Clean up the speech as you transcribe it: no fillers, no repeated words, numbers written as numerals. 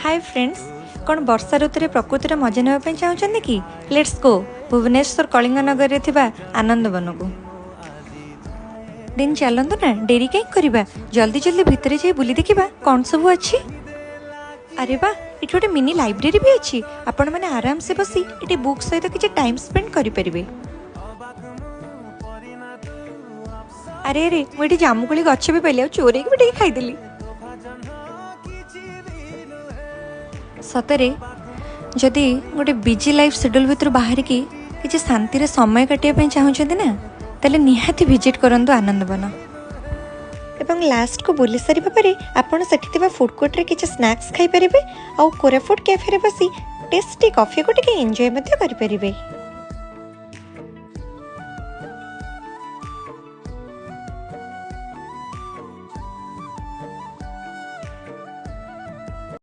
ହାଏ friends, କ'ଣ ବର୍ଷା ଋତୁରେ ପ୍ରକୃତିର ମଜା ନେବା ପାଇଁ ଚାହୁଁଛନ୍ତି କି? Let's go Bhubaneswar କଳିଙ୍ଗନଗରରେ ଥିବା ଆନନ୍ଦବନକୁ। ଦେନ୍ ଚାଲନ୍ତୁ ନା, ଡେରି କାହିଁ କରିବା? ଜଲ୍ଦି ଜଲ୍ଦି ଭିତରେ ଯାଇ ବୁଲି ଦେଖିବା କ'ଣ ସବୁ ଅଛି। ଆରେ ବା, ଏଠି ଗୋଟେ ମିନି ଲାଇବ୍ରେରୀ ବି ଅଛି। ଆପଣମାନେ ଆରାମସେ ବସି ଏଠି ବୁକ୍ ସହିତ କିଛି ଟାଇମ୍ ସ୍ପେଣ୍ଡ କରିପାରିବେ। ଆରେ ଆରେ, ମୁଁ ଏଠି ଜାମୁକୋଳି ଗଛ ବି ପାଇଲି ଆଉ ଚୋରେଇକି ବି ଟିକେ ଖାଇଦେଲି। ସତରେ ଯଦି ଗୋଟେ ବିଜି ଲାଇଫ୍ ସେଡ୍ୟୁଲ୍ ଭିତରୁ ବାହାରିକି କିଛି ଶାନ୍ତିରେ ସମୟ କାଟିବା ପାଇଁ ଚାହୁଁଛନ୍ତି ନା, ତାହେଲେ ନିହାତି ଭିଜିଟ୍ କରନ୍ତୁ ଆନନ୍ଦବନ। ଏବଂ ଲାଷ୍ଟକୁ ବୁଲି ସାରିବା ପରେ ଆପଣ ସେଠି ଥିବା ଫୁଡ଼୍ କୋର୍ଟରେ କିଛି ସ୍ନାକ୍ସ ଖାଇପାରିବେ ଆଉ କୋରାପୁଟ କ୍ୟାଫେରେ ବସି ଟେଷ୍ଟି କଫିକୁ ଟିକେ ଏନ୍ଜୟ ମଧ୍ୟ କରିପାରିବେ।